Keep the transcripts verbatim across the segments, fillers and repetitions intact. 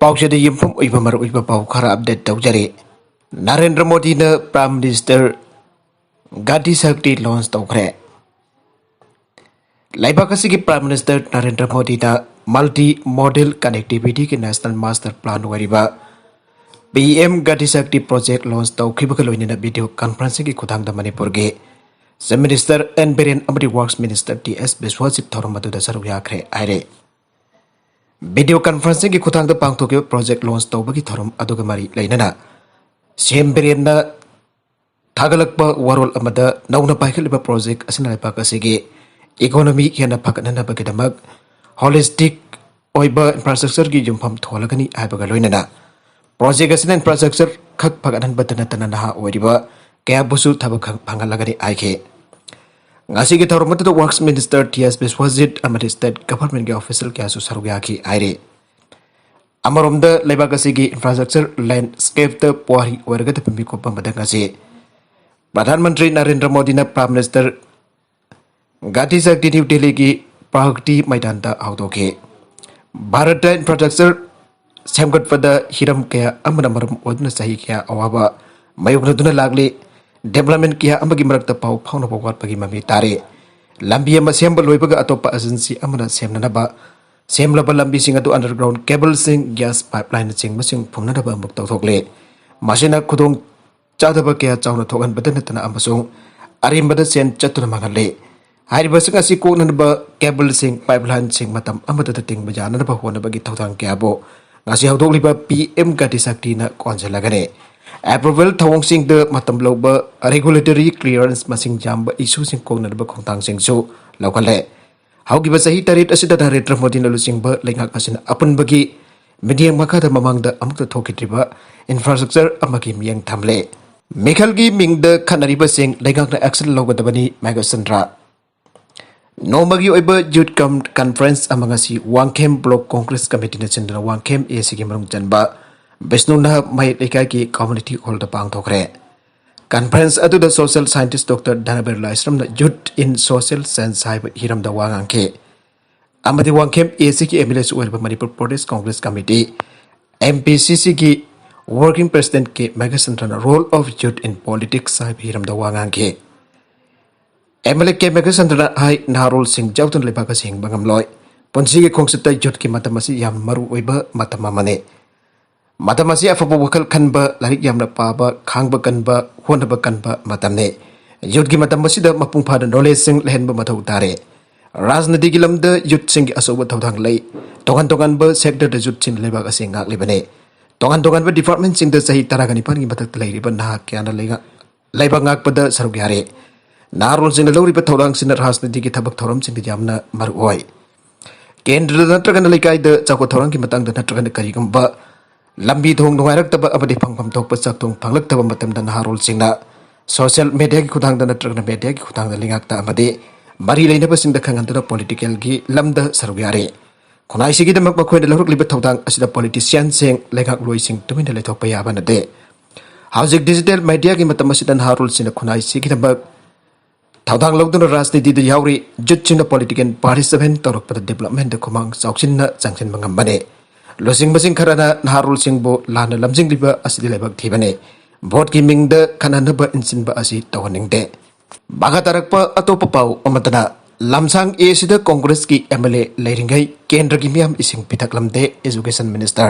ꯄꯥꯎꯆꯦꯗ ꯌꯨꯝꯐꯝ ꯑꯣꯏꯕ ꯃꯔꯨꯑꯣꯏꯕ ꯄꯥꯎ ꯈꯔ ꯑꯞꯗꯦꯠ ꯇꯧꯖꯔꯤ꯫ ꯅꯔꯦꯟꯗ꯭ꯔ ꯃꯣꯗꯤꯅ ꯄ꯭ꯔꯥꯏꯝ ꯃꯤꯅꯤꯁꯇꯔ ꯒꯥꯟꯙꯤ ꯁꯛꯇꯤ ꯂꯣꯟꯆ ꯇꯧꯈ꯭ꯔꯦ꯫ ꯂꯩꯕꯥꯛ ꯑꯁꯤꯒꯤ ꯄ꯭ꯔꯥꯏꯝ ꯃꯤꯅꯤꯁꯇꯔ ꯅꯔꯦꯟꯗ꯭ꯔ ꯃꯣꯗꯤꯅ ꯃꯜꯇꯤ ꯃꯣꯗꯦꯜ ꯀꯅꯦꯛꯇꯤꯚꯤꯇꯤꯒꯤ ꯅꯦꯁꯅꯦꯜ ꯃꯥꯁꯇꯔ ꯄ꯭ꯂꯥꯟ ꯑꯣꯏꯔꯤꯕ ꯄꯤ ꯑꯦꯝ ꯒꯥꯟꯙꯤ ꯁꯛꯇꯤ ꯄ꯭ꯔꯣꯖꯦꯛ ꯂꯣꯟꯆ ꯇꯧꯈꯤꯕꯒ ꯂꯣꯏꯅꯅ ꯚꯤꯗꯤꯑꯣ ꯀꯟꯐꯔꯦꯟꯁꯤꯡꯒꯤ ꯈꯨꯊꯥꯡꯗ ꯃꯅꯤꯄꯨꯔꯒꯤ ꯆꯤꯐ ꯃꯤꯅꯤꯁꯇꯔ ꯑꯦꯟ ꯕꯤꯔꯦꯟ ꯑꯃꯗꯤ ꯋꯥꯔꯛꯁ ꯃꯤꯅꯤꯁꯇꯔ ꯇꯤ ꯑꯦꯁ ꯕꯤꯁ꯭ꯋꯖꯤꯠ ꯊꯧꯔꯝ ꯑꯗꯨꯗ ꯁꯔꯨꯛ ꯌꯥꯈ꯭ꯔꯦ ꯍꯥꯏꯔꯦ꯫ ꯚꯤꯗꯤꯑꯣ ꯀꯟꯐꯔꯦꯟꯁꯤꯡꯒꯤ ꯈꯨꯊꯥꯡꯗ ꯄꯥꯡꯊꯣꯛꯈꯤꯕ ꯄ꯭ꯔꯣꯖꯦꯛ ꯂꯣꯟꯆ ꯇꯧꯕꯒꯤ ꯊꯧꯔꯝ ꯑꯗꯨꯒ ꯃꯔꯤ ꯂꯩꯅꯅ ꯁꯤ ꯑꯦꯝ ꯕꯤꯔꯦꯟꯅ ꯊꯥꯒꯠꯂꯛꯄ ꯋꯥꯔꯣꯜ ꯑꯃꯗ ꯅꯧꯅ ꯄꯥꯏꯈꯠꯂꯤꯕ ꯄ꯭ꯔꯣꯖꯦꯛ ꯑꯁꯤꯅ ꯂꯩꯕꯥꯛ ꯑꯁꯤꯒꯤ ꯏꯀꯣꯅꯣꯃꯤ ꯍꯦꯟꯅ ꯐꯒꯠꯍꯟꯅꯕꯒꯤꯗꯃꯛ ꯍꯣꯂꯤꯁꯇꯤꯛ ꯑꯣꯏꯕ ꯏꯟꯐ꯭ꯔꯥꯁ꯭ꯇ꯭ꯔꯛꯆꯔꯒꯤ ꯌꯨꯝꯐꯝ ꯊꯣꯜꯂꯒꯅꯤ ꯍꯥꯏꯕꯒ ꯂꯣꯏꯅꯅ ꯄ꯭ꯔꯣꯖꯦꯛ ꯑꯁꯤꯅ ꯏꯟꯐ꯭ꯔꯥꯁ꯭ꯇ꯭ꯔꯛꯆꯔ ꯈꯛ ꯐꯒꯠꯍꯟꯕꯗ ꯅꯠꯇꯅ ꯅꯍꯥ ꯑꯣꯏꯔꯤꯕ ꯀꯌꯥꯕꯨꯁꯨ ꯊꯕꯛ ꯈꯛ ꯐꯪꯍꯜꯂꯒꯅꯤ ꯍꯥꯏꯈꯤ꯫ ꯉꯁꯤꯒꯤ ꯊꯧꯔꯝ ꯑꯗꯨꯗ ꯋꯥꯔꯛꯁ ꯃꯤꯅꯤꯁꯇꯔ ꯇꯤ ꯑꯦꯁ ꯕꯤꯁ꯭ꯋꯖꯤꯠ ꯑꯃꯗꯤ ꯁ꯭ꯇꯦꯠ ꯒꯚꯔꯟꯃꯦꯟꯠꯀꯤ ꯑꯣꯐꯤꯁꯤꯌꯦꯜ ꯀꯌꯥꯁꯨ ꯁꯔꯨꯛ ꯌꯥꯈꯤ ꯍꯥꯏꯔꯤ꯫ ꯑꯃꯔꯣꯝꯗ ꯂꯩꯕꯥꯛ ꯑꯁꯤꯒꯤ ꯏꯟꯐ꯭ꯔꯥꯁ꯭ꯇ꯭ꯔꯛꯆꯔ ꯂꯦꯟꯗꯁ꯭ꯀꯦꯞꯇ ꯄꯨꯋꯥꯔꯤ ꯑꯣꯏꯔꯒꯗꯕ ꯃꯤꯀꯨꯞ ꯑꯃꯗ ꯉꯁꯤ ꯄ꯭ꯔꯙꯥꯟ ꯃꯟꯇ꯭ꯔꯤ ꯅꯔꯦꯟꯗ꯭ꯔ ꯃꯣꯗꯤꯅ ꯄ꯭ꯔꯥꯏꯝ ꯃꯤꯅꯤꯁꯇꯔ ꯒꯥꯟꯙꯤ ꯁꯛꯇꯤ ꯅ꯭ꯌꯨ ꯗꯦꯜꯂꯤꯒꯤ ꯄ꯭ꯔꯒꯇꯤ ꯃꯩꯗꯥꯟꯗ ꯍꯧꯗꯣꯛꯈꯤ꯫ ꯚꯥꯔꯠꯇ ꯏꯟꯐ꯭ꯔꯥꯁ꯭ꯇ꯭ꯔꯛꯆꯔ ꯁꯦꯝꯒꯠꯄꯗ ꯍꯤꯔꯝ ꯀꯌꯥ ꯑꯃꯅ ꯃꯔꯝ ꯑꯣꯏꯗꯨꯅ ꯆꯍꯤ ꯀꯌꯥ ꯑꯋꯥꯕ ꯃꯥꯌꯣꯛꯅꯗꯨꯅ ꯂꯥꯛꯂꯤ꯫ ꯗꯤꯕꯦꯂꯞꯃꯦꯟꯠ ꯀꯌꯥ ꯑꯃꯒꯤ ꯃꯔꯛꯇ ꯄꯥꯎ ꯐꯥꯎꯅꯕ ꯋꯥꯠꯄꯒꯤ ꯃꯃꯤ ꯇꯥꯔꯤ꯫ ꯂꯝꯕꯤ ꯑꯃ ꯁꯦꯝꯕ ꯂꯣꯏꯕꯒ ꯑꯇꯣꯞꯄ ꯑꯦꯖꯦꯟꯁꯤ ꯑꯃꯅ ꯁꯦꯝꯅꯅꯕ ꯁꯦꯝꯂꯕ ꯂꯝꯕꯤꯁꯤꯡ ꯑꯗꯨ ꯑꯟꯗꯔꯒ꯭ꯔꯥꯎꯟ ꯀꯦꯕꯜꯁꯤꯡ, ꯒ꯭ꯌꯥꯁ ꯄꯥꯏꯞꯂꯥꯏꯟꯅꯆꯤꯡꯕꯁꯤꯡ ꯐꯨꯝꯅꯅꯕ ꯑꯃꯨꯛ ꯇꯧꯊꯣꯛꯂꯦ꯫ ꯃꯁꯤꯅ ꯈꯨꯗꯣꯡ ꯆꯥꯗꯕ ꯀꯌꯥ ꯆꯥꯎꯅ ꯊꯣꯛꯍꯟꯕꯇ ꯅꯠꯇꯅ ꯑꯃꯁꯨꯡ ꯑꯔꯦꯝꯕꯗ ꯁꯦꯟ ꯆꯠꯇꯨꯅ ꯃꯥꯡꯍꯜꯂꯦ꯫ ꯍꯥꯏꯔꯤꯕꯁꯤꯡ ꯑꯁꯤ ꯀꯣꯛꯅꯅꯕ ꯀꯦꯕꯜꯁꯤꯡ, ꯄꯥꯏꯞꯂꯥꯏꯟꯁꯤꯡ ꯃꯇꯝ ꯑꯃꯗꯇ ꯇꯤꯡꯕ ꯌꯥꯅꯅꯕ ꯍꯣꯠꯅꯕꯒꯤ ꯊꯧꯗꯥꯡ ꯀꯌꯥꯕꯨ ꯉꯁꯤ ꯍꯧꯗꯣꯛꯂꯤꯕ ꯄꯤ ꯑꯦꯝ ꯒꯥꯟꯙꯤ ꯁꯛꯇꯤꯅ ꯀꯣꯟꯁꯤꯜꯂꯒꯅꯤ꯫ ꯑꯦꯄ꯭ꯔꯨꯚꯦꯜ ꯊꯧꯑꯣꯡꯁꯤꯡꯗ ꯃꯇꯝ ꯂꯧꯕ, ꯔꯦꯒꯨꯂꯦꯇꯔꯤ ꯀ꯭ꯂꯤꯌꯥꯔꯦꯟꯁ ꯃꯁꯤꯡ ꯌꯥꯝꯕ ꯏꯁꯨꯁꯤꯡ ꯀꯣꯛꯅꯅꯕ ꯈꯣꯡꯊꯥꯡꯁꯤꯡꯁꯨ ꯂꯧꯈꯠꯂꯦ꯫ ꯍꯧꯈꯤꯕ ꯆꯍꯤ ꯇꯔꯦꯠ ꯑꯁꯤꯗ ꯅꯔꯦꯟꯗ꯭ꯔ ꯃꯣꯗꯤꯅ ꯂꯨꯆꯤꯡꯕ ꯂꯩꯉꯥꯛ ꯑꯁꯤꯅ ꯑꯄꯨꯟꯕꯒꯤ ꯃꯤꯠꯌꯦꯡ ꯃꯈꯥꯗ ꯃꯃꯥꯡꯗ ꯑꯃꯨꯛꯇ ꯊꯣꯛꯈꯤꯗ꯭ꯔꯤꯕ ꯏꯟꯐ꯭ꯔꯥꯁ꯭ꯇ꯭ꯔꯛꯆꯔ ꯑꯃꯒꯤ ꯃꯤꯠꯌꯦꯡ ꯊꯝꯂꯦ꯫ ꯃꯤꯈꯜꯒꯤ ꯃꯤꯡꯗ ꯈꯠꯅꯔꯤꯕꯁꯤꯡ ꯂꯩꯉꯥꯛꯅ ꯑꯦꯛꯁꯟ ꯂꯧꯒꯗꯕꯅꯤ, ꯃꯦꯘꯆꯟꯗ꯭ꯔ꯫ ꯅꯣꯡꯃꯒꯤ ꯑꯣꯏꯕ ꯌꯨꯠ ꯀꯝ ꯀꯟꯐ꯭ꯔꯦꯟꯁ ꯑꯃ ꯉꯁꯤ ꯋꯥꯡꯈꯦꯝ ꯕ꯭ꯂꯣꯛ ꯀꯣꯡꯒ꯭ꯔꯦꯁ ꯀꯃꯤꯇꯤꯅ ꯁꯤꯟꯗꯨꯅ ꯋꯥꯡꯈꯦꯝ ꯑꯦ ꯁꯤꯒꯤ ꯃꯅꯨꯡ ꯆꯟꯕ ꯕꯤꯁꯅꯨ ꯅꯍ ꯃꯍꯩ ꯂꯩꯀꯥꯏꯒꯤ ꯀꯝꯃ꯭ꯌꯨꯅꯤꯇꯤ ꯍꯣꯜꯗ ꯄꯥꯡꯊꯣꯛꯈ꯭ꯔꯦ꯫ ꯀꯟꯐ꯭ꯔꯦꯟꯁ ꯑꯗꯨꯗ ꯁꯣꯁꯤꯌꯦꯜ ꯁꯥꯏꯟꯇꯤꯁ ꯗꯣꯛꯇꯔ ꯙꯅꯕꯤꯔ ꯂꯥꯏꯁ꯭ꯔꯝꯅ ꯌꯨꯠ ꯏꯟ ꯁꯣꯁꯤꯌꯦꯜ ꯁꯥꯏꯟꯁ ꯍꯥꯏꯕ ꯍꯤꯔꯝꯗ ꯋꯥ ꯉꯥꯡꯈꯤ꯫ ꯑꯃꯗꯤ ꯋꯥꯡꯈꯦꯝ ꯑꯦ ꯁꯤꯒꯤ ꯑꯦꯝ ꯑꯦꯜ ꯑꯦꯁꯨ ꯑꯣꯏꯔꯤꯕ Manipur Pradesh Congress committee M P ꯁꯤ ꯁꯤꯒꯤ Working President K ꯃꯦꯘꯆꯟꯗ꯭ꯔꯅ Role of Youth in Politics ꯍꯥꯏꯕ ꯍꯤꯔꯝꯗ ꯋꯥ ꯉꯥꯡꯈꯤ꯫ ꯑꯦꯝ ꯑꯦꯜ ꯑꯦ ꯀꯦ ꯃꯦꯘꯆꯟꯗ꯭ꯔꯅ ꯍꯥꯏ, ꯅꯍꯥꯔꯣꯜꯁꯤꯡ ꯌꯥꯎꯗꯅ ꯂꯩꯕꯥꯛ ꯑꯁꯤ ꯍꯤꯡꯕ ꯉꯝꯂꯣꯏ꯫ ꯄꯨꯟꯁꯤꯒꯤ ꯈꯣꯡꯆꯠꯇ youthꯀꯤ ꯃꯇꯝ ꯑꯁꯤ ꯌꯥꯝꯅ ꯃꯔꯨ ꯑꯣꯏꯕ ꯃꯇꯝ ꯑꯃꯅꯤ꯫ ꯃꯇꯝ ꯑꯁꯤ ꯑꯐꯕ ꯋꯥꯈꯜ ꯈꯟꯕ, ꯂꯥꯏꯔꯤꯛ ꯌꯥꯝꯅ ꯄꯥꯕ, ꯈꯥꯡꯕ ꯀꯟꯕ, ꯍꯣꯠꯅꯕ ꯀꯟꯕ ꯃꯇꯝꯅꯤ꯫ Youthꯀꯤ ꯃꯇꯝ ꯑꯁꯤꯗ ꯃꯄꯨꯡ ꯐꯥꯅ knowledgeꯁꯤꯡ ꯂꯩꯍꯟꯕ ꯃꯊꯧ ꯇꯥꯔꯦ꯫ ꯔꯥꯖꯅꯤꯇꯤꯒꯤ ꯂꯝꯗ youthꯁꯤꯡꯒꯤ ꯑꯆꯧꯕ ꯊꯧꯗꯥꯡ ꯂꯩ꯫ ꯇꯣꯉꯥꯟ ꯇꯣꯉꯥꯟꯕ sectorꯗ youthꯁꯤꯡꯅ ꯂꯩꯕꯥꯛ ꯑꯁꯤ ꯉꯥꯛꯂꯤꯕꯅꯤ꯫ ꯇꯣꯉꯥꯟ ꯇꯣꯉꯥꯟꯕ departmentꯁꯤꯡꯗ ꯆꯍꯤ ꯇꯔꯥꯒ ꯅꯤꯄꯥꯟꯒꯤ ꯃꯊꯛꯇ ꯂꯩꯔꯤꯕ ꯅꯍꯥ ꯀꯌꯥꯅ ꯂꯩꯉꯥꯛ-, ꯂꯩꯕꯥꯛ ꯉꯥꯛꯄꯗ ꯁꯔꯨꯛ ꯌꯥꯔꯤ꯫ ꯅꯍꯥꯔꯣꯜꯁꯤꯡꯅ ꯂꯧꯔꯤꯕ ꯊꯧꯗꯥꯡꯁꯤꯅ ꯔꯥꯖꯅꯤꯇꯤꯒꯤ ꯊꯕꯛ ꯊꯧꯔꯝꯁꯤꯡꯗ ꯌꯥꯝꯅ ꯃꯔꯨ ꯑꯣꯏ꯫ ꯀꯦꯟꯗ꯭ꯔꯗ ꯅꯠꯇ꯭ꯔꯒꯅ ꯂꯩꯀꯥꯏꯗ ꯆꯥꯎꯈꯠ ꯊꯧꯔꯥꯡꯒꯤ ꯃꯇꯥꯡꯗ ꯅꯠꯇ꯭ꯔꯒꯅ ꯀꯔꯤꯒꯨꯝꯕ ꯂꯝꯕꯤ ꯊꯣꯡ ꯅꯨꯡꯉꯥꯏꯔꯛꯇꯕ ꯑꯃꯗꯤ ꯐꯪꯐꯝ ꯊꯣꯛꯄ ꯆꯥꯛꯊꯣꯡ ꯐꯪꯂꯛꯇꯕ ꯃꯇꯝꯗ ꯅꯍꯥꯔꯣꯜꯁꯤꯡꯅ social mediaꯒꯤ ꯈꯨꯠꯊꯥꯡꯗ ꯅꯠꯇ꯭ꯔꯒꯅ mediaꯒꯤ ꯈꯨꯠꯊꯥꯡꯗ ꯂꯩꯉꯥꯛꯇ ꯑꯃꯗꯤ ꯃꯔꯤ ꯂꯩꯅꯕꯁꯤꯡꯗ ꯈꯪꯍꯟꯗꯨꯅ politicalꯒꯤ ꯂꯝꯗ ꯁꯔꯨꯛ ꯌꯥꯔꯤ꯫ ꯈꯨꯟꯅꯥꯏꯁꯤꯒꯤꯗꯃꯛ ꯃꯈꯣꯏꯅ ꯂꯧꯔꯛꯂꯤꯕ ꯊꯧꯗꯥꯡ ꯑꯁꯤꯗ politicianꯁꯤꯡ, ꯂꯩꯉꯥꯛꯂꯣꯏꯁꯤꯡ ꯇꯨꯃꯤꯟꯅ ꯂꯩꯊꯣꯛꯄ ꯌꯥꯕ ꯅꯠꯇꯦ꯫ ꯍꯧꯖꯤꯛ digital mediaꯒꯤ ꯃꯇꯝ ꯑꯁꯤꯗ ꯅꯍꯥꯔꯣꯜꯁꯤꯡꯅ ꯈꯨꯟꯅꯥꯏꯁꯤꯒꯤꯗꯃꯛ ꯊꯧꯗꯥꯡ ꯂꯧꯗꯨꯅ ꯔꯥꯖꯅꯤꯇꯤꯗ ꯌꯥꯎꯔꯤ꯫ Youthꯁꯤꯡꯅ political participant ꯇꯧꯔꯛꯄꯗ developmentꯇ ꯈꯨꯃꯥꯡ ꯆꯥꯎꯁꯤꯟꯅ ꯆꯪꯁꯤꯟꯕ ꯉꯝꯕꯅꯤ꯫ ꯂꯨꯆꯤꯡꯕꯁꯤꯡ ꯈꯔꯅ ꯅꯍꯥꯔꯣꯜꯁꯤꯡꯕꯨ ꯂꯥꯟꯅ ꯂꯝꯖꯤꯡꯂꯤꯕ ꯑꯁꯤꯗꯤ ꯂꯥꯏꯕꯛ ꯊꯤꯕꯅꯤ꯫ Voteꯀꯤ ꯃꯤꯡꯗ ꯈꯠꯅꯅꯕ ꯏꯟꯁꯤꯟꯕ ꯑꯁꯤ ꯇꯧꯍꯟꯅꯤꯡꯗꯦ꯫ ꯃꯈꯥ ꯇꯥꯔꯛꯄ ꯑꯇꯣꯞꯄ ꯄꯥꯎ ꯑꯃꯗꯅ, ꯂꯝꯁꯥꯡ ꯑꯦꯁꯤꯗ Congressꯀꯤ M L A ꯂꯩꯔꯤꯉꯩ ꯀꯦꯟꯗ꯭ꯔꯒꯤ ꯃꯤꯌꯥꯝ ꯏꯁꯤꯡ ꯄꯤꯊꯛꯂꯝꯗꯦ, Education Minister꯫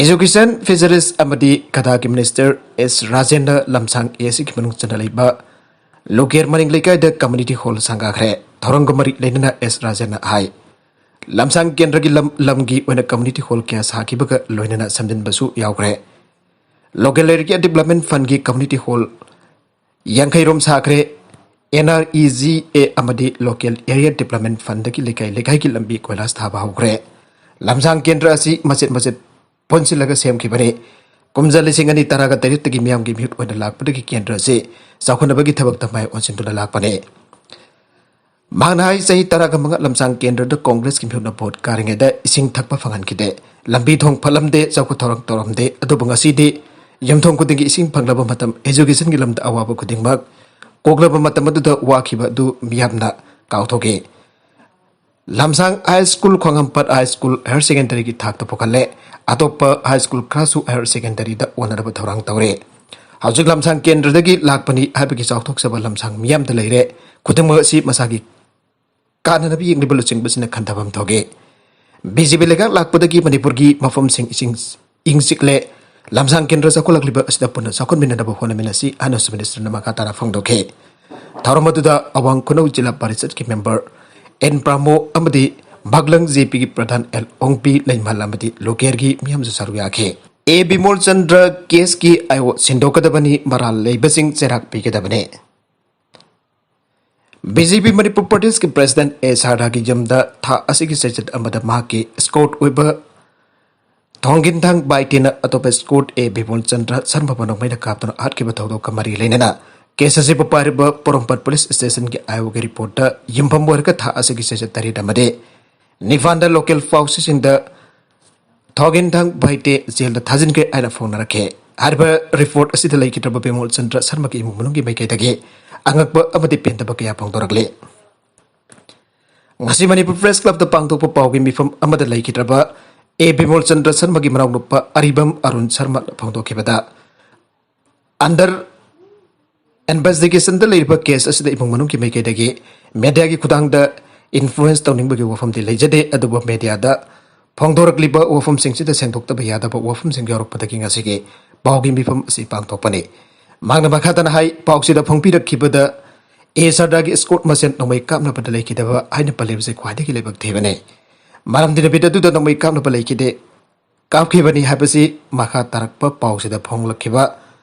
Education, Fisheries ꯑꯃꯗꯤ ꯀꯊꯥꯒꯤ Minister ꯑꯦꯁ ꯔꯥꯖꯦꯟꯅ ꯂꯝꯁꯥꯡ ꯑꯦꯁꯤꯒꯤ ꯃꯅꯨꯡ ꯆꯟꯅ ꯂꯩꯕ ꯂꯨꯀꯦꯔ ꯃꯅꯤꯡ ꯂꯩꯀꯥꯏꯗ community hall ꯁꯪꯒꯥꯈ꯭ꯔꯦ꯫ ꯊꯧꯔꯝꯒ ꯃꯔꯤ ꯂꯩꯅꯅ ꯑꯦꯁ ꯔꯥꯖꯦꯟꯅ ꯍꯥꯏ, ꯂꯝꯁꯥꯡ ꯀꯦꯟꯗ꯭ꯔꯒꯤ ꯂꯝ, ꯂꯝꯒꯤ ꯑꯣꯏꯅ community hall ꯀꯌꯥ ꯁꯥꯈꯤꯕꯒ ꯂꯣꯏꯅꯅ ꯁꯦꯝꯖꯤꯟꯕꯁꯨ ꯌꯥꯎꯈ꯭ꯔꯦ꯫ Local Area Development Fundꯀꯤ community hall ꯌꯥꯡꯈꯩ ꯔꯣꯝ ꯁꯥꯈ꯭ꯔꯦ꯫ N R E G A ꯑꯃꯗꯤ Local Area Development Fundꯗꯒꯤ ꯂꯩꯀꯥꯏ ꯂꯩꯀꯥꯏꯒꯤ ꯂꯝꯕꯤ ꯀꯣꯏꯂꯥꯁ ꯊꯥꯕ ꯍꯧꯈ꯭ꯔꯦ꯫ ꯂꯝꯁꯥꯡ ꯀꯦꯟꯗ꯭ꯔ ꯑꯁꯤ ꯃꯆꯦꯠ ꯃꯆꯦꯠ ꯄꯨꯟꯁꯤꯜꯂꯒ ꯁꯦꯝꯈꯤꯕꯅꯤ꯫ ꯀꯨꯝꯖꯥ ꯂꯤꯁꯤꯡ ꯑꯅꯤ ꯇꯔꯥꯒ ꯇꯔꯦꯠꯇꯒꯤ ꯃꯤꯌꯥꯝꯒꯤ ꯃꯤꯍꯨꯠ ꯑꯣꯏꯅ ꯂꯥꯛꯄꯗꯒꯤ ꯀꯦꯟꯗ꯭ꯔ ꯑꯁꯤ ꯆꯥꯎꯈꯠꯅꯕꯒꯤ ꯊꯕꯛꯇ ꯃꯥꯏ ꯑꯣꯟꯁꯤꯟꯗꯨꯅ ꯂꯥꯛꯄꯅꯤ꯫ ꯃꯍꯥꯛꯅ ꯍꯥꯏ, ꯆꯍꯤ ꯇꯔꯥꯒ ꯃꯉꯥ ꯂꯝꯁꯥꯡ ꯀꯦꯟꯗ꯭ꯔꯗ Congressꯀꯤ ꯃꯤꯍꯨꯠꯅ vote ꯀꯥꯔꯤꯉꯩꯗ ꯏꯁꯤꯡ ꯊꯛꯄ ꯐꯪꯍꯟꯈꯤꯗꯦ, ꯂꯝꯕꯤ ꯊꯣꯡ ꯐꯠꯂꯝꯗꯦ, ꯆꯥꯎꯈꯠ ꯊꯧꯔꯥꯡ ꯇꯧꯔꯝꯗꯦ꯫ ꯑꯗꯨꯕꯨ ꯉꯁꯤꯗꯤ ꯌꯨꯝꯊꯣꯡ ꯈꯨꯗꯤꯡꯒꯤ ꯏꯁꯤꯡ ꯐꯪꯂꯕ ꯃꯇꯝ, educationꯒꯤ ꯂꯝꯗ ꯑꯋꯥꯕ ꯈꯨꯗꯤꯡꯃꯛ ꯀꯣꯛꯂꯕ ꯃꯇꯝ ꯑꯗꯨꯗ ꯋꯥꯈꯤꯕ ꯑꯗꯨ ꯃꯤꯌꯥꯝꯅ ꯀꯥꯎꯊꯣꯛꯏ꯫ Lamshang high school, Khwangngampat high school higher ꯁꯦꯀꯦꯟꯗꯔꯤꯒꯤ ꯊꯥꯛꯇ ꯄꯨꯈꯠꯂꯦ꯫ ꯑꯇꯣꯞꯄ ꯍꯥꯏ ꯁ꯭ꯀꯨꯜ ꯈꯔꯁꯨ ꯍꯥꯌꯔ ꯁꯦꯀꯦꯟꯗꯔꯤꯗ ꯑꯣꯟꯅꯅꯕ ꯊꯧꯔꯥꯡ ꯇꯧꯔꯦ꯫ ꯍꯧꯖꯤꯛ ꯂꯝꯁꯥꯡ ꯀꯦꯟꯗ꯭ꯔꯗꯒꯤ ꯂꯥꯛꯄꯅꯤ ꯍꯥꯏꯕꯒꯤ ꯆꯥꯎꯊꯣꯛꯆꯕ ꯂꯝꯁꯥꯡ ꯃꯤꯌꯥꯝꯗ ꯂꯩꯔꯦ꯫ ꯈꯨꯗꯤꯡꯃꯛ ꯑꯁꯤ ꯃꯁꯥꯒꯤ ꯀꯥꯟꯅꯅꯕ ꯌꯦꯡꯂꯤꯕ ꯂꯨꯆꯤꯡꯕꯁꯤꯡꯅ ꯈꯟꯊꯐꯝ ꯊꯣꯛꯏ꯫ ꯕꯤ ꯖꯦ ꯄꯤ ꯂꯩꯉꯥꯛ ꯂꯥꯛꯄꯗꯒꯤ ꯃꯅꯤꯄꯨꯔꯒꯤ ꯃꯐꯝꯁꯤꯡ ꯏꯁꯤꯡ ꯏꯪ ꯆꯤꯛꯂꯦ꯫ ꯂꯝꯁꯥꯡ ꯀꯦꯟꯗ꯭ꯔ ꯆꯥꯎꯈꯠꯂꯛꯂꯤꯕ ꯑꯁꯤꯗ ꯄꯨꯟꯅ ꯆꯥꯎꯈꯠꯃꯤꯟꯅꯅꯕ ꯍꯣꯠꯅꯃꯤꯟꯅꯁꯤ ꯍꯥꯏꯅꯁꯨ ꯃꯤꯅꯤꯁꯇꯔꯅ ꯃꯈꯥ ꯇꯥꯅ ꯐꯣꯡꯗꯣꯛꯈꯤ꯫ ꯊꯧꯔꯝ ꯑꯗꯨꯗ ꯑꯋꯥꯡ ꯈꯨꯅꯧ ꯖꯤꯂꯥ ꯄꯥꯔꯤꯁꯠꯀꯤ ꯃꯦꯝꯕꯔ ꯑꯦꯟ ꯄ꯭ꯔꯥꯃꯣ ꯑꯃꯗꯤ ꯚꯛꯂꯪ ꯖꯦ ꯄꯤꯒꯤ ꯄ꯭ꯔꯙꯥꯟ ꯑꯦꯜ ꯑꯣꯡꯄꯤ ꯂꯩꯃꯥꯜ ꯑꯃꯗꯤ ꯂꯣꯀꯦꯜꯒꯤ ꯃꯤꯌꯥꯝꯁꯨ ꯁꯔꯨꯛ ꯌꯥꯈꯤ꯫ ꯑꯦ ꯕꯤꯃꯣꯜ ꯆꯟꯗ꯭ꯔ ꯀꯦꯁꯀꯤ ꯑꯥꯏ ꯑꯣ ꯁꯤꯟꯗꯣꯛꯀꯗꯕꯅꯤ, ꯃꯔꯥꯜ ꯂꯩꯕꯁꯤꯡ ꯆꯩꯔꯥꯛ ꯄꯤꯒꯗꯕꯅꯤ꯫ ꯕꯤ ꯖꯦ ꯄꯤ ꯃꯅꯤꯄꯨꯔ ꯄ꯭ꯔꯗꯦꯁꯀꯤ ꯄ꯭ꯔꯦꯁꯤꯗꯦꯟꯠ ꯑꯦ ꯁꯥꯔꯗꯥꯒꯤ ꯌꯨꯝꯗ ꯊꯥ ꯑꯁꯤꯒꯤ ꯆꯩꯆꯠ ꯑꯃꯗ ꯃꯍꯥꯛꯀꯤ ꯏꯁꯀꯣꯔꯠ ꯑꯣꯏꯕ ꯊꯣꯡꯒꯤꯟꯊꯥꯡ ꯕꯥꯏꯇꯦꯅ ꯑꯇꯣꯞꯄ ꯏꯁꯀꯣꯔꯠ ꯑꯦ ꯕꯤꯃꯣꯜ ꯆꯟꯗ꯭ꯔ ꯁꯔꯃꯕꯨ ꯅꯣꯡꯃꯩꯅ ꯀꯥꯞꯇꯨꯅ ꯍꯥꯠꯈꯤꯕ ꯊꯧꯗꯣꯛꯀ ꯃꯔꯤ ꯂꯩꯅꯅ ꯀꯦꯁ ꯑꯁꯤꯕꯨ ꯄꯥꯏꯔꯤꯕ ꯄꯣꯔꯣꯝꯄꯥꯠ ꯄꯨꯂꯤꯁ ꯁ꯭ꯇꯦꯁꯟꯒꯤ ꯑꯥꯏ ꯑꯣꯒꯤ ꯔꯤꯄꯣꯔꯠꯇ ꯌꯨꯝꯐꯝ ꯑꯣꯏꯔꯒ ꯊꯥ ꯑꯁꯤꯒꯤ ꯆꯩꯆꯠ ꯇꯔꯦꯠ ꯑꯃꯗꯤ ꯅꯤꯄꯥꯟꯗ ꯂꯣꯀꯦꯜ ꯄꯥꯎꯆꯦꯁꯤꯡꯗ ꯊꯣꯒꯤꯟꯊꯥꯡ ꯕꯥꯏꯇꯦ ꯖꯦꯜꯗ ꯊꯥꯖꯤꯟꯈ꯭ꯔꯦ ꯍꯥꯏꯅ ꯐꯣꯡꯅꯔꯛꯈꯤ꯫ ꯍꯥꯏꯔꯤꯕ ꯔꯤꯄꯣꯔꯠ ꯑꯁꯤꯗ ꯂꯩꯈꯤꯗ꯭ꯔꯕ ꯕꯤꯃꯣꯜ ꯆꯟꯗ꯭ꯔ ꯁꯔꯃꯒꯤ ꯏꯃꯨꯡ ꯃꯅꯨꯡꯒꯤ ꯃꯥꯏꯀꯩꯗꯒꯤ ꯑꯉꯛꯄ ꯑꯃꯗꯤ ꯄꯦꯟꯗꯕ ꯀꯌꯥ ꯐꯣꯡꯗꯣꯔꯛꯂꯤ꯫ ꯉꯁꯤ ꯃꯅꯤꯄꯨꯔ ꯄ꯭ꯔꯦꯁ ꯀ꯭ꯂꯕꯇ ꯄꯥꯡꯊꯣꯛꯄ ꯄꯥꯎꯒꯤ ꯃꯤꯐꯝ ꯑꯃꯗ ꯂꯩꯈꯤꯗ꯭ꯔꯕ ꯑꯦ ꯕꯤꯃꯣꯜ ꯆꯟꯗ꯭ꯔ ꯁꯔꯃꯒꯤ ꯃꯅꯥꯎꯅꯨꯄꯥ ꯑꯔꯤꯕꯝ ꯑꯔꯨꯟ ꯁꯔꯃ ꯐꯣꯡꯗꯣꯛꯈꯤꯕꯗ, ꯑꯟꯗꯔ ꯏꯟꯚꯦꯁꯇꯤꯒꯦꯁꯟꯗ ꯂꯩꯔꯤꯕ ꯀꯦꯁ ꯑꯁꯤꯗ ꯏꯃꯨꯡ ꯃꯅꯨꯡꯒꯤ ꯃꯥꯏꯀꯩꯗꯒꯤ ꯃꯦꯗꯤꯌꯥꯒꯤ ꯈꯨꯠꯊꯥꯡꯗ ꯏꯟꯐ꯭ꯂꯨꯌꯦꯟꯁ ꯇꯧꯅꯤꯡꯕꯒꯤ ꯋꯥꯐꯝꯗꯤ ꯂꯩꯖꯗꯦ, ꯑꯗꯨꯕꯨ ꯃꯦꯗꯤꯌꯥꯗ ꯐꯣꯡꯗꯣꯔꯛꯂꯤꯕ ꯋꯥꯐꯝꯁꯤꯡꯁꯤꯗ ꯁꯦꯡꯗꯣꯛꯇꯕ ꯌꯥꯗꯕ ꯋꯥꯐꯝꯁꯤꯡ ꯌꯥꯎꯔꯛꯄꯗꯒꯤ ꯉꯁꯤꯒꯤ ꯄꯥꯎꯒꯤ ꯃꯤꯐꯝ ꯑꯁꯤ ꯄꯥꯡꯊꯣꯛꯄꯅꯤ꯫ ꯃꯍꯥꯛꯅ ꯃꯈꯥ ꯇꯥꯅ ꯍꯥꯏ, ꯄꯥꯎꯁꯤꯗ ꯐꯣꯡꯕꯤꯔꯛꯈꯤꯕꯗ ꯑꯦ ꯁꯥꯔꯗꯥꯒꯤ ꯏꯁꯀꯣꯔꯠ ꯃꯁꯦꯟ ꯅꯣꯡꯃꯩ ꯀꯥꯞꯅꯕꯗ ꯂꯩꯈꯤꯗꯕ ꯍꯥꯏꯅ ꯄꯜꯂꯤꯕꯁꯤ ꯈ꯭ꯋꯥꯏꯗꯒꯤ ꯂꯥꯏꯕꯛ ꯊꯤꯕꯅꯤ꯫ ꯃꯔꯝꯗꯤ ꯅꯨꯃꯤꯠ ꯑꯗꯨꯗ ꯅꯣꯡꯃꯩ ꯀꯥꯞꯅꯕ ꯂꯩꯈꯤꯗꯦ꯫ ꯀꯥꯞꯈꯤꯕꯅꯤ ꯍꯥꯏꯕꯁꯤ ꯃꯈꯥ ꯇꯥꯔꯛꯄ ꯄꯥꯎꯁꯤꯗ ꯐꯣꯡꯂꯛꯈꯤꯕ,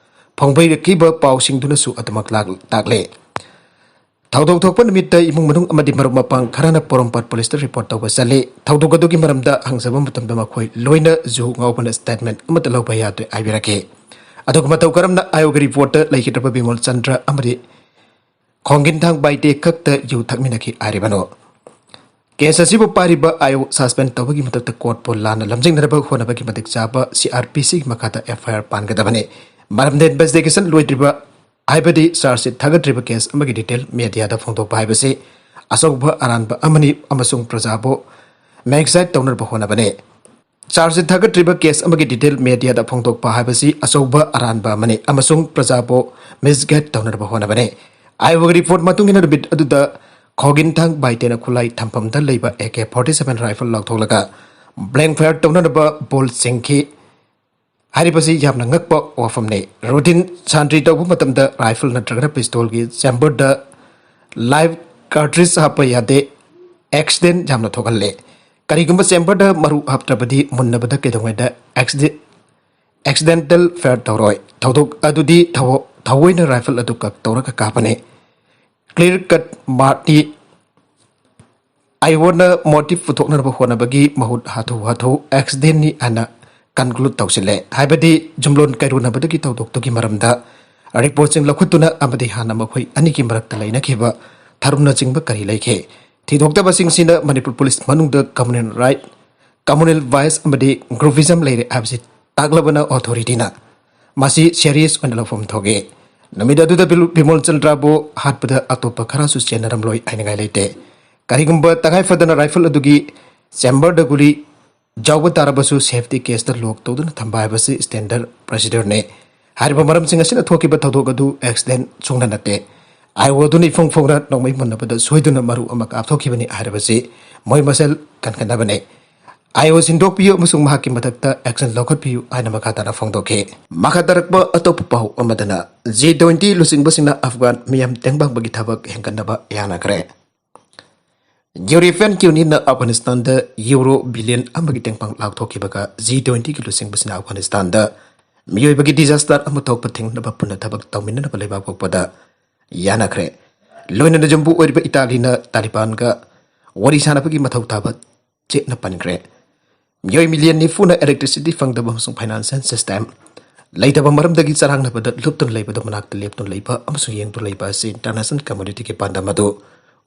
ꯐꯣꯡꯕꯤꯔꯛꯈꯤꯕ ꯄꯥꯎꯁꯤꯡꯗꯨꯅꯁꯨ ꯑꯗꯨꯃꯛ ꯂꯥꯛ-, ꯇꯥꯛꯂꯦ꯫ ꯊꯧꯗꯣꯛ ꯊꯣꯛꯄ ꯅꯨꯃꯤꯠꯇ ꯏꯃꯨꯡ ꯃꯅꯨꯡ ꯑꯃꯗꯤ ꯃꯔꯨꯞ ꯃꯄꯥꯡ ꯈꯔꯅ ꯄꯣꯔꯣꯝꯄꯥꯠ ꯄꯨꯂꯤꯁꯇ ꯔꯤꯄꯣꯔꯠ ꯇꯧꯕ ꯆꯠꯂꯤ꯫ ꯊꯧꯗꯣꯛ ꯑꯗꯨꯒꯤ ꯃꯔꯝꯗ ꯍꯪꯖꯕ ꯃꯇꯝꯗ ꯃꯈꯣꯏ ꯂꯣꯏꯅ ꯖꯨ ꯉꯥꯎꯕꯅ ꯁ꯭ꯇꯦꯠꯃꯦꯟꯠ ꯑꯃꯠꯇ ꯂꯧꯕ ꯌꯥꯗ꯭ꯔꯦ ꯍꯥꯏꯕꯤꯔꯛꯈꯤ꯫ ꯑꯗꯨꯒ ꯃꯇꯧ ꯀꯔꯝꯅ ꯑꯥꯏ ꯑꯣꯒꯤ ꯔꯤꯄꯣꯔꯠꯇ ꯂꯩꯈꯤꯗ꯭ꯔꯕ ꯕꯤꯃꯣꯜ ꯆꯟꯗ꯭ꯔ ꯑꯃꯗꯤ ꯈꯣꯡꯒꯤꯟꯊꯥꯡ ꯕꯥꯏꯇꯦ ꯈꯛꯇ ꯌꯨ ꯊꯛꯃꯤꯟꯅꯈꯤ ꯍꯥꯏꯔꯤꯕꯅꯣ? ꯀꯦꯁ ꯑꯁꯤꯕꯨ ꯄꯥꯏꯔꯤꯕ ꯑꯥꯏ ꯑꯣ ꯁꯁꯄꯦꯟ ꯇꯧꯕꯒꯤ ꯃꯊꯛꯇ ꯀꯣꯔꯠꯄꯨ ꯂꯥꯟꯅ ꯂꯝꯖꯤꯡꯅꯅꯕ ꯍꯣꯠꯅꯕꯒꯤ ꯃꯇꯤꯛ ꯆꯥꯕ ꯁꯤ ꯑꯥꯔ ꯄꯤ ꯁꯤꯒꯤ ꯃꯈꯥꯗ ꯑꯦꯐ ꯑꯥꯏ ꯑꯥꯔ ꯄꯥꯟꯒꯗꯕꯅꯤ꯫ ꯃꯔꯝꯗꯤ ꯏꯟꯚꯦꯁꯇꯤꯒꯦꯁꯟ ꯂꯣꯏꯗ꯭ꯔꯤꯕ, ꯍꯥꯏꯕꯗꯤ ꯆꯥꯔꯖ ꯁꯤꯠ ꯊꯥꯒꯠꯇ꯭ꯔꯤꯕ ꯀꯦꯁ ꯑꯃꯒꯤ ꯗꯤꯇꯦꯜ ꯃꯦꯗꯤꯌꯥꯗ ꯐꯣꯡꯗꯣꯛꯄ ꯍꯥꯏꯕꯁꯤ ꯑꯆꯧꯕ ꯑꯔꯥꯟꯕ ꯑꯃꯅꯤ ꯑꯃꯁꯨꯡ ꯄ꯭ꯔꯖꯥꯕꯨ ꯃꯦꯛꯁꯥꯏꯠ ꯇꯧꯅꯕ ꯍꯣꯠꯅꯕꯅꯤ꯫ ꯆꯥꯔꯖꯁꯤꯠ ꯊꯥꯒꯠꯇ꯭ꯔꯤꯕ ꯀꯦꯁ ꯑꯃꯒꯤ ꯗꯤꯇꯦꯜ ꯃꯦꯗꯤꯌꯥꯗ ꯐꯣꯡꯗꯣꯛꯄ ꯍꯥꯏꯕꯁꯤ ꯑꯆꯧꯕ ꯑꯔꯥꯟꯕ ꯑꯃꯅꯤ ꯑꯃꯁꯨꯡ ꯄ꯭ꯔꯖꯥꯕꯨ ꯃꯤꯁꯒꯥꯏꯗ ꯇꯧꯅꯕ ꯍꯣꯠꯅꯕꯅꯤ꯫ ꯑꯥꯏꯑꯣꯒꯤ ꯔꯤꯄꯣꯔꯠ ꯃꯇꯨꯡ ꯏꯟꯅ ꯅꯨꯃꯤꯠ ꯑꯗꯨꯗ ꯈꯣꯒꯤꯟꯊꯥꯡ ꯕꯥꯏꯇꯦꯅ ꯈꯨꯠꯂꯥꯏ ꯊꯝꯐꯝꯗ ꯂꯩꯕ A K forty seven rifle ꯂꯧꯊꯣꯛꯂꯒ ꯕ꯭ꯂꯦꯡ ꯐꯥꯌꯔ ꯇꯧꯅꯅꯕ ꯕꯣꯜ ꯆꯤꯡꯈꯤ꯫ ꯍꯥꯏꯔꯤꯕꯁꯤ ꯌꯥꯝꯅ ꯉꯛꯄ ꯋꯥꯐꯝꯅꯤ꯫ ꯔꯨꯇꯤꯟ ꯁꯥꯟꯇ꯭ꯔꯤ ꯇꯧꯕ ꯃꯇꯝꯗ ꯔꯥꯏꯐꯜ ꯅꯠꯇ꯭ꯔꯒꯅ ꯄꯤꯁꯇꯣꯜꯒꯤ ꯆꯦꯝꯕꯔꯗ ꯂꯥꯏꯚ ꯀꯥꯔꯇ꯭ꯔꯤꯖ ꯍꯥꯞꯄ ꯌꯥꯗꯦ꯫ ꯑꯦꯛꯁꯤꯗꯦꯟ ꯌꯥꯝꯅ ꯊꯣꯛꯍꯜꯂꯦ꯫ ꯀꯔꯤꯒꯨꯝꯕ ꯆꯦꯝꯕꯔꯗ ꯃꯔꯨ ꯍꯥꯞꯇ꯭ꯔꯕꯗꯤ ꯃꯨꯟꯅꯕꯗ ꯀꯩꯗꯧꯉꯩꯗ ꯑꯦꯛꯁꯤꯗꯦꯟꯇꯦꯜ ꯐꯥꯌꯔ ꯇꯧꯔꯣꯏ꯫ ꯊꯧꯗꯣꯛ ꯑꯗꯨꯗꯤ ꯊꯑꯣꯏꯅ ꯔꯥꯏꯐꯜ ꯑꯗꯨ ꯀꯛ ꯇꯧꯔꯒ ꯀꯥꯞꯄꯅꯤ꯫ ꯀ꯭ꯂꯤꯌꯔ ꯀꯠ ꯃꯥꯔꯇꯤ ꯑꯥꯏꯑꯣꯅ ꯃꯣꯇꯤꯚ ꯄꯨꯊꯣꯛꯅꯕ ꯍꯣꯠꯅꯕꯒꯤ ꯃꯍꯨꯠ ꯍꯥꯊꯨ ꯍꯥꯊꯨ ꯑꯦꯛꯁꯤꯗꯦꯟꯅꯤ ꯍꯥꯏꯅ ꯀꯟꯀ꯭ꯂꯨꯗ ꯇꯧꯁꯤꯜꯂꯦ꯫ ꯍꯥꯏꯕꯗꯤ ꯖꯨꯝꯂꯣꯟ ꯀꯩꯔꯣꯟꯅꯕꯗꯒꯤ ꯊꯧꯗꯣꯛꯇꯨꯒꯤ ꯃꯔꯝꯗ ꯔꯤꯄꯣꯔꯠꯁꯤꯡ ꯂꯧꯈꯠꯇꯨꯅ ꯑꯃꯗꯤ ꯍꯥꯟꯅ ꯃꯈꯣꯏ ꯑꯅꯤꯒꯤ ꯃꯔꯛꯇ ꯂꯩꯅꯈꯤꯕ ꯊꯔꯨꯝꯅꯆꯤꯡꯕ ꯀꯔꯤ ꯂꯩꯈꯤ? ꯊꯤꯗꯣꯛꯇꯕꯁꯤꯡꯁꯤꯅ ꯃꯅꯤꯄꯨꯔ ꯄꯨꯂꯤꯁ ꯃꯅꯨꯡꯗ ꯀꯝꯃꯨꯅꯦꯜ ꯔꯥꯏꯠ, ꯀꯝꯃꯨꯅꯦꯜ ꯕꯥꯏꯁ ꯑꯃꯗꯤ ꯒ꯭ꯔꯨꯄꯤꯖꯝ ꯂꯩꯔꯦ ꯍꯥꯏꯕꯁꯤ ꯇꯥꯛꯂꯕꯅ ꯑꯣꯊꯣꯔꯤꯇꯤꯅ ꯃꯁꯤ ꯁꯦꯔꯤꯌꯁ ꯑꯣꯏꯅ ꯂꯧꯐꯝ ꯊꯣꯛꯏ꯫ ꯅꯨꯃꯤꯠ ꯑꯗꯨꯗ ꯕꯤꯃꯣꯜ ꯆꯟꯗ꯭ꯔꯕꯨ ꯍꯥꯠꯄꯗ ꯑꯇꯣꯞꯄ ꯈꯔꯁꯨ ꯆꯦꯟꯅꯔꯝꯂꯣꯏ ꯍꯥꯏꯅꯤꯡꯉꯥꯏ ꯂꯩꯇꯦ꯫ ꯀꯔꯤꯒꯨꯝꯕ ꯇꯉꯥꯏ ꯐꯗꯅ ꯔꯥꯏꯐꯜ ꯑꯗꯨꯒꯤ ꯆꯦꯝꯕꯔꯗ ꯒꯨꯂꯤ ꯌꯥꯎꯕ ꯇꯥꯔꯕꯁꯨ ꯁꯦꯐꯇꯤ ꯀꯦꯁꯇ ꯂꯣꯛ ꯇꯧꯗꯨꯅ ꯊꯝꯕ ꯍꯥꯏꯕꯁꯤ ꯁ꯭ꯇꯦꯟꯗꯔꯗ ꯄ꯭ꯔꯣꯁꯤꯗꯔꯅꯤ꯫ ꯍꯥꯏꯔꯤꯕ ꯃꯔꯝꯁꯤꯡ ꯑꯁꯤꯅ ꯊꯣꯛꯈꯤꯕ ꯊꯧꯗꯣꯛ ꯑꯗꯨ ꯑꯦꯛꯁꯤꯗꯦꯟ ꯁꯨꯡꯅ ꯅꯠꯇꯦ꯫ ꯑꯥꯏꯑꯣ ꯑꯗꯨꯅ ꯏꯐꯣꯡ ꯐꯣꯡꯅ ꯅꯣꯡꯃꯩ ꯃꯨꯟꯅꯕꯗ ꯁꯣꯏꯗꯨꯅ ꯃꯔꯨ ꯑꯃ ꯀꯥꯞꯊꯣꯛꯈꯤꯕꯅꯤ ꯍꯥꯏꯔꯕꯁꯤ ꯃꯣꯏ ꯃꯁꯦꯜ ꯀꯟꯈꯠꯅꯕꯅꯤ꯫ ꯑꯥꯏꯑꯣ ꯁꯤꯟꯗꯣꯛꯄꯤꯌꯨ ꯑꯃꯁꯨꯡ ꯃꯍꯥꯛꯀꯤ ꯃꯊꯛꯇ ꯑꯦꯛꯁꯟ ꯂꯧꯈꯠꯄꯤꯌꯨ ꯍꯥꯏꯅ ꯃꯈꯥ ꯇꯥꯅ ꯐꯣꯡꯗꯣꯛꯈꯤ꯫ ꯃꯈꯥ ꯇꯥꯔꯛꯄ ꯑꯇꯣꯞꯄ ꯄꯥꯎ ꯑꯃꯗꯅ, ꯖꯤ ꯇ꯭ꯋꯦꯟꯇꯤ ꯂꯨꯆꯤꯡꯕꯁꯤꯡꯅ ꯑꯐꯒꯥꯟ ꯃꯤꯌꯥꯝ ꯇꯦꯡꯕꯥꯡꯕꯒꯤ ꯊꯕꯛ ꯍꯦꯟꯒꯠꯅꯕ ꯌꯥꯅꯈ꯭ꯔꯦ꯫ ꯌꯨꯔꯣꯄꯤꯌꯟ ꯌꯨꯅꯤꯌꯟꯅ ꯑꯐꯒꯥꯅꯤꯁꯇꯥꯟꯗ ꯌꯨꯔꯣ ꯕꯤꯂꯤꯌꯟ ꯑꯃꯒꯤ ꯇꯦꯡꯕꯥꯡ ꯂꯥꯎꯊꯣꯛꯈꯤꯕꯒ ꯖꯤ ꯇ꯭ꯋꯦꯟꯇꯤꯒꯤ ꯂꯨꯆꯤꯡꯕꯁꯤꯅ ꯑꯐꯒꯥꯅꯤꯁꯇꯥꯟꯗ ꯃꯤꯑꯣꯏꯕꯒꯤ ꯗꯤꯖꯥꯁꯇꯔ ꯑꯃ ꯊꯣꯛꯄ ꯊꯤꯡꯅꯕ ꯄꯨꯟꯅ ꯊꯕꯛ ꯇꯧꯃꯤꯟꯅꯅꯕ ꯂꯩꯕꯥꯛ ꯄꯣꯛꯄꯗ ꯌꯥꯅꯈ꯭ꯔꯦ꯫ ꯂꯣꯏꯅꯅ ꯌꯨꯝꯕꯨ ꯑꯣꯏꯔꯤꯕ ꯏꯇꯥꯂꯤꯅ ꯇꯥꯂꯤꯕꯥꯟꯒ ꯋꯥꯔꯤ ꯁꯥꯅꯕꯒꯤ ꯃꯊꯧ ꯇꯥꯕ ꯆꯦꯠꯅ ꯄꯟꯈ꯭ꯔꯦ꯫ ꯃꯤꯑꯣꯏ ꯃꯤꯂꯤꯌꯟ ꯅꯤꯐꯨꯅ electricity ꯐꯪꯗꯕ ꯑꯃꯁꯨꯡ finance system ꯂꯩꯇꯕ ꯃꯔꯝꯗꯒꯤ ꯆꯔꯥꯡꯅꯕꯗ ꯂꯨꯞꯇꯨꯅ ꯂꯩꯕꯗ ꯃꯅꯥꯛꯇ ꯂꯦꯞꯇꯨꯅ ꯂꯩꯕ ꯑꯃꯁꯨꯡ ꯌꯦꯡꯗꯨꯅ ꯂꯩꯕ ꯑꯁꯤ international communityꯒꯤ ꯄꯥꯟꯗꯝ ꯑꯗꯨ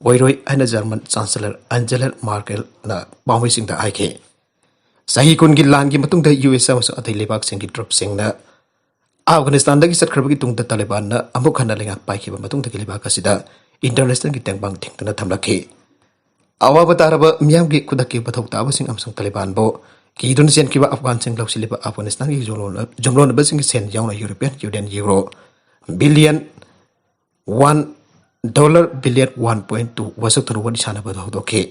ꯑꯣꯏꯔꯣꯏ ꯍꯥꯏꯅ German Chancellor Angela Merkelꯅ ꯄꯥꯎꯃꯤꯁꯤꯡꯗ ꯍꯥꯏꯈꯤ꯫ ꯆꯍꯤ ꯀꯨꯟꯒꯤ ꯂꯥꯟꯒꯤ ꯃꯇꯨꯡꯗ ꯌꯨ ꯑꯦꯁ ꯑꯃꯁꯨꯡ ꯑꯇꯩ ꯂꯩꯕꯥꯛꯁꯤꯡꯒꯤ ꯇ꯭ꯔꯨꯞꯁꯤꯡꯅ ꯑꯐꯒꯥꯅꯤꯁꯇꯥꯟꯗꯒꯤ ꯆꯠꯈ꯭ꯔꯕꯒꯤ ꯇꯨꯡꯗ ꯇꯥꯂꯤꯕꯥꯟꯅ ꯑꯃꯨꯛ ꯍꯟꯅ ꯂꯩꯉꯥꯛ ꯄꯥꯏꯈꯤꯕ ꯃꯇꯨꯡꯗꯒꯤ ꯂꯩꯕꯥꯛ ꯑꯁꯤꯗ ꯏꯟꯇꯔꯅꯦꯁꯅꯦꯜꯒꯤ ꯇꯦꯡꯕꯥꯡ ꯊꯤꯡꯗꯨꯅ ꯊꯝꯂꯛꯈꯤ꯫ ꯑꯋꯥꯕ ꯇꯥꯔꯕ ꯃꯤꯌꯥꯝꯒꯤ ꯈꯨꯗꯛꯀꯤ ꯃꯊꯧ ꯇꯥꯕꯁꯤꯡ ꯑꯃꯁꯨꯡ ꯇꯥꯂꯤꯕꯥꯟꯕꯨ ꯀꯤꯗꯨꯅ ꯆꯦꯟꯈꯤꯕ ꯑꯐꯒꯥꯟꯁꯤꯡ ꯂꯧꯁꯤꯜꯂꯤꯕ ꯑꯐꯒꯥꯅꯤꯁꯇꯥꯟꯒꯤ ꯌꯨꯝꯂꯣꯟ-, ꯌꯨꯝꯂꯣꯟꯅꯕꯁꯤꯡꯒꯤ ꯁꯦꯟ ꯌꯥꯎꯅ European Union euro billion one, dollar billion one point two ꯋꯥꯁꯛꯇꯨꯅ ꯋꯥꯔꯤ ꯁꯥꯟꯅꯕ ꯑꯗꯨ ꯍꯧꯗꯣꯛꯈꯤ꯫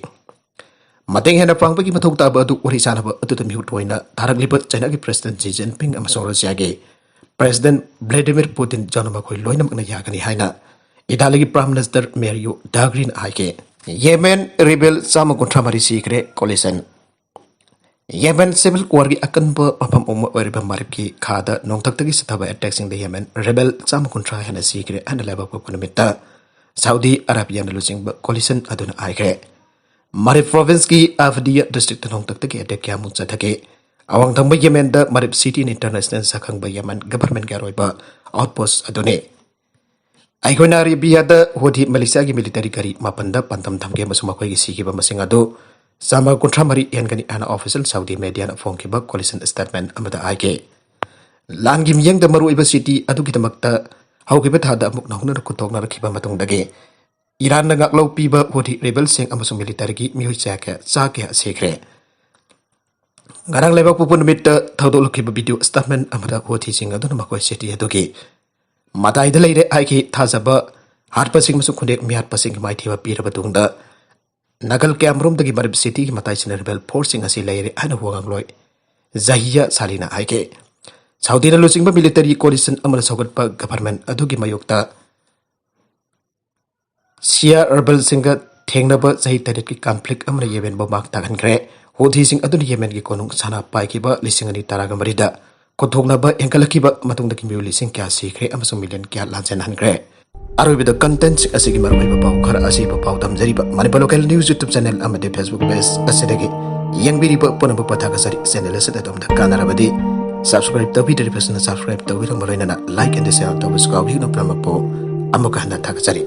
ꯃꯇꯦꯡ ꯍꯦꯟꯅ ꯄꯥꯡꯕꯒꯤ ꯃꯊꯧ ꯇꯥꯕ ꯑꯗꯨ ꯋꯥꯔꯤ ꯁꯥꯟꯅꯕ ꯑꯗꯨꯗ ꯃꯤꯍꯨꯠ ꯑꯣꯏꯅ ꯊꯥꯔꯛꯂꯤꯕ ꯆꯥꯏꯅꯥꯒꯤ President Xi Jinping ꯑꯃꯁꯨꯡ ꯔꯁꯤꯌꯥꯒꯤ President Vladimir Putin ꯌꯥꯎꯅ ꯃꯈꯣꯏ ꯂꯣꯏꯅꯃꯛꯅ ꯌꯥꯒꯅꯤ ꯍꯥꯏꯅ ꯏꯇꯥꯂꯤꯒꯤ Prime Minister Mario Draghi ꯅ ꯍꯥꯏꯈꯤ꯫ ꯌꯦꯃꯦꯟ ꯔꯤꯕꯦꯜ ꯆꯥꯝꯃ ꯀꯨꯟꯊ꯭ꯔꯥ ꯃꯔꯤ ꯁꯤꯈ꯭ꯔꯦ, ꯀꯣꯂꯤꯁꯟ꯫ ꯌꯦꯃꯦꯟ civil war ꯒꯤ ꯑꯀꯟꯕ ꯃꯐꯝ ꯑꯃ ꯑꯣꯏꯔꯤꯕ ꯃꯥꯔꯤꯕꯀꯤ ꯈꯥꯗ ꯅꯣꯡꯊꯛꯇꯒꯤ ꯆꯠꯊꯕ attack ꯁꯤꯡꯗ ꯌꯦꯃꯦꯟ ꯔꯤꯕꯦꯜ ꯆꯥꯝꯃ ꯀꯨꯟꯊ꯭ꯔꯥ ꯍꯦꯟꯅ ꯁꯤꯈ꯭ꯔꯦ ꯍꯥꯏꯅ ꯂꯩꯕꯥꯛꯄꯣꯛꯄ ꯅꯨꯃꯤꯠꯇ ꯁꯥꯎꯗꯤ ꯑꯔꯥꯕꯤꯌꯥꯅ ꯂꯨꯆꯤꯡꯕ ꯀꯣꯂꯤꯁꯟ ꯑꯗꯨꯅ ꯍꯥꯏꯈ꯭ꯔꯦ꯫ ꯃꯥꯔꯤꯕ province ꯀꯤ ꯑꯕꯗꯤꯌꯥ district ꯇ ꯅꯣꯡꯊꯛꯇꯒꯤ attack ꯀꯌꯥꯃꯨꯛ ꯆꯠꯊꯈꯤ꯫ ꯑꯋꯥꯡ ꯊꯪꯕ ꯌꯦꯃꯦꯟꯗ ꯃꯥꯔꯤꯕ city ꯅ international ꯁꯛꯈꯪꯕ ꯌꯦꯃꯦꯟ government ꯀꯤ ꯑꯔꯣꯏꯕ outpost ꯑꯗꯨꯅꯤ꯫ ꯑꯩꯈꯣꯏꯅ ꯑꯔꯦꯕꯤꯌꯥꯗ ꯍꯣꯊꯤ ꯃꯤꯂꯤꯁꯤꯌꯥꯒꯤ military ꯒꯥꯔꯤ ꯃꯥꯄꯟꯗ ꯄꯥꯟꯗꯝ ꯊꯝꯈꯤ ꯑꯃꯁꯨꯡ ꯃꯈꯣꯏꯒꯤ ꯁꯤꯈꯤꯕ ꯃꯁꯤꯡ ꯑꯗꯨ ꯆꯥꯝꯃ ꯀꯨꯟꯊ꯭ꯔꯥ ꯃꯔꯤ ꯍꯦꯟꯒꯅꯤ ꯍꯥꯏꯅ official ꯁꯥꯎꯗꯤ media ꯅ ꯐꯣꯡꯈꯤꯕ ꯀꯣꯂꯤꯁꯟ statement ꯑꯃꯗ ꯍꯥꯏꯈꯤ꯫ ꯂꯥꯟꯒꯤ ꯃꯤꯠꯌꯦꯡꯗ ꯃꯔꯨꯑꯣꯏꯕ city ꯑꯗꯨꯒꯤꯗꯃꯛꯇ ꯍꯧꯈꯤꯕ ꯊꯥꯗ ꯑꯃꯨꯛ ꯅꯧꯅ ꯈꯨꯠꯊꯣꯛꯅꯔꯛꯈꯤꯕ ꯃꯇꯨꯡꯗꯒꯤ ꯏꯔꯥꯟꯅ ꯉꯥꯛꯂꯧ ꯄꯤꯕ ꯍꯣꯊꯤ rebel ꯁꯤꯡ ꯑꯃꯁꯨꯡ military ꯒꯤ ꯃꯤꯑꯣꯏ ꯆꯥ ꯀꯌꯥ, ꯆꯥ ꯀꯌꯥ ꯁꯤꯈ꯭ꯔꯦ꯫ ꯉꯔꯥꯡ ꯂꯩꯕꯥꯛꯄꯣꯛꯄ ꯅꯨꯃꯤꯠꯇ ꯊꯧꯗꯣꯛꯂꯛꯈꯤꯕ video statement ꯑꯃꯗ ꯍꯣꯊꯤꯁꯤꯡ ꯑꯗꯨꯅ ꯃꯈꯣꯏ city ꯑꯗꯨꯒꯤ ꯃꯇꯥꯏꯗ ꯂꯩꯔꯦ ꯍꯥꯏꯈꯤ꯫ ꯊꯥꯖꯕ ꯍꯥꯠꯄꯁꯤꯡ ꯑꯃꯁꯨꯡ ꯈꯨꯟꯅꯦꯛ ꯃꯤꯍꯥꯠꯄꯁꯤꯡꯒꯤ ꯃꯥꯏꯊꯤꯕ ꯄꯤꯔꯕ ꯇꯨꯡꯗ ꯅꯥꯒꯜ ꯀꯌꯥꯃꯔꯨꯝꯗꯒꯤ ꯃꯥꯔꯤꯕ city ꯒꯤ ꯃꯇꯥꯏꯁꯤꯡꯗ rebel force ꯁꯤꯡ ꯑꯁꯤ ꯂꯩꯔꯦ ꯍꯥꯏꯅ ꯋꯥꯉꯥꯡꯂꯣꯏ ꯖꯍꯤꯌꯥ ꯁꯥꯂꯤꯅ ꯍꯥꯏꯈꯤ꯫ ꯁꯥꯎꯗꯤꯅ ꯂꯨꯆꯤꯡꯕ military coalition ꯑꯃꯅ ꯁꯧꯒꯠꯄ government ꯑꯗꯨꯒꯤ ꯃꯥꯌꯣꯛꯇ ꯁꯤꯌꯥ rebel ꯁꯤꯡꯒ ꯊꯦꯡꯅꯕ ꯆꯍꯤ ꯇꯔꯦꯠꯀꯤ conflict ꯑꯃꯅ ꯌꯦꯃꯦꯟꯕꯨ ꯃꯥꯡ ꯇꯥꯛꯍꯟꯈ꯭ꯔꯦ꯫ ꯍꯣꯊꯤꯁꯤꯡ ꯑꯗꯨꯅ ꯌꯦꯃꯦꯟꯒꯤ ꯀꯣꯅꯨꯡ ꯁꯅꯥ ꯄꯥꯏꯈꯤꯕ ꯂꯤꯁꯤꯡ ꯑꯅꯤ ꯇꯔꯥꯒ ꯃꯔꯤꯗ ꯈꯨꯠꯊꯣꯛꯅꯕ ꯍꯦꯟꯒꯠꯂꯛꯈꯤꯕ ꯃꯇꯨꯡꯗꯒꯤ ꯃꯤꯑꯣꯏ ꯂꯤꯁꯤꯡ ꯀꯌꯥ ꯁꯤꯈ꯭ꯔꯦ ꯑꯃꯁꯨꯡ million ꯀꯌꯥ ꯂꯥꯟꯖꯦꯟꯍꯟꯈ꯭ꯔꯦ꯫ ꯑꯔꯣꯏꯕꯗ content ꯁꯤꯡ ꯑꯁꯤꯒꯤ ꯃꯔꯨꯑꯣꯏꯕ ꯄꯥꯎ ꯈꯔ ꯑꯁꯤꯕꯨ ꯄꯥꯎꯗꯝꯖꯔꯤꯕ Manipur Local News YouTube channel ꯑꯃꯗꯤ Facebook page ꯑꯁꯤꯗꯒꯤ ꯌꯦꯡꯕꯤꯔꯤꯕ ꯄꯨꯝꯅꯃꯛꯄꯨ ꯊꯥꯒꯠꯆꯔꯤ꯫ Channel ꯑꯁꯤꯗ ꯑꯗꯣꯝꯅ ꯀꯥꯟꯅꯔꯕꯗꯤ subscribe ꯇꯧꯕꯤꯗ꯭ꯔꯤꯕꯁꯤꯡꯅ subscribe ꯇꯧꯕꯤꯔꯝꯕ ꯂꯣꯏꯅꯅ like and share ꯇꯧꯕꯁꯨ ꯀꯥꯎꯕꯤꯒꯅꯨ꯫ ꯄꯨꯝꯅꯃꯛꯄꯨ ꯑꯃꯨꯛꯀ ꯍꯟꯅ ꯊꯥꯒꯠꯆꯔꯤ꯫